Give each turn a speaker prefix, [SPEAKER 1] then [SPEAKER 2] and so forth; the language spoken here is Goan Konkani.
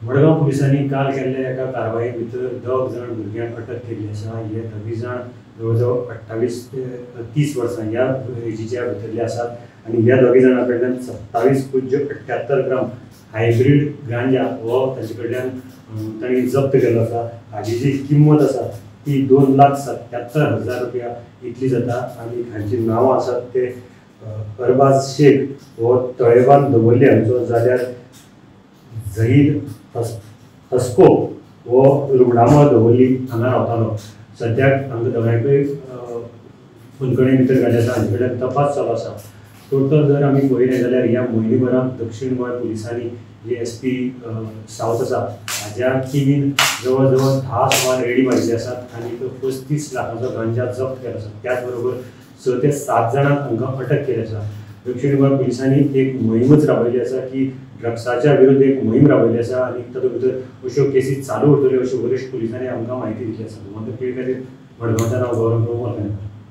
[SPEAKER 1] मडगांव पुलिसांनी काल केल्ल्या एका कारवाये भितर 2 जाण भुरग्यांक अटक केल्ली आसा. हे 2 जाण जवळ जवळ 28 ते 30 वर्सां ह्या एजीच्या भितरले आसात आनी ह्या 2 जाणां कडल्यान 27.78 ग्राम हायब्रीड गांजा हो तांचे कडल्यान तांणी जप्त केल्लो आसा. हाजी जी किंमत आसा ती 2,77,000 रुपया इतली जाता आनी हांची नांवां आसात ते अरबाज शेख हो तळेबान दवर्ली हांचो, जाल्यार झहीद हस्को हो रुमडामळ दवर्ली हांगा रावतालो. सद्याक हांकां दोगांयकूय बंदखणी भितर घाल्ले आसा. हांचे कडल्यान तपास चालू आसा. टोटल जर आमी पळयलें जाल्यार ह्या म्हयनेभरांत दक्षिण गोंय पुलिसांनी जे SP south आसा हाज्या टिमीन जवळ जवळ 10 सुमार रेडी मारिल्ले आसात आनी 35 लाखाचो गांजा जप्त केलो आसा. त्याच बरोबर 6 ते 7 जाणांक हांकां अटक केली आसा. दक्षिण गोंय पुलिसांनी एक मोहिमच राबयली आसा की ड्रग्साच्या विरुद्ध एक मोहीम राबयली आसा आनी तातूंत भितर अश्यो केसी चालू उरतल्यो अश्यो वरिश्ठ पुलिसांनी आमकां म्हायती दिल्ली आसा. गोमंतक टीव्ही खातीर मडगांवच्यान हांव गौरव प्रभू.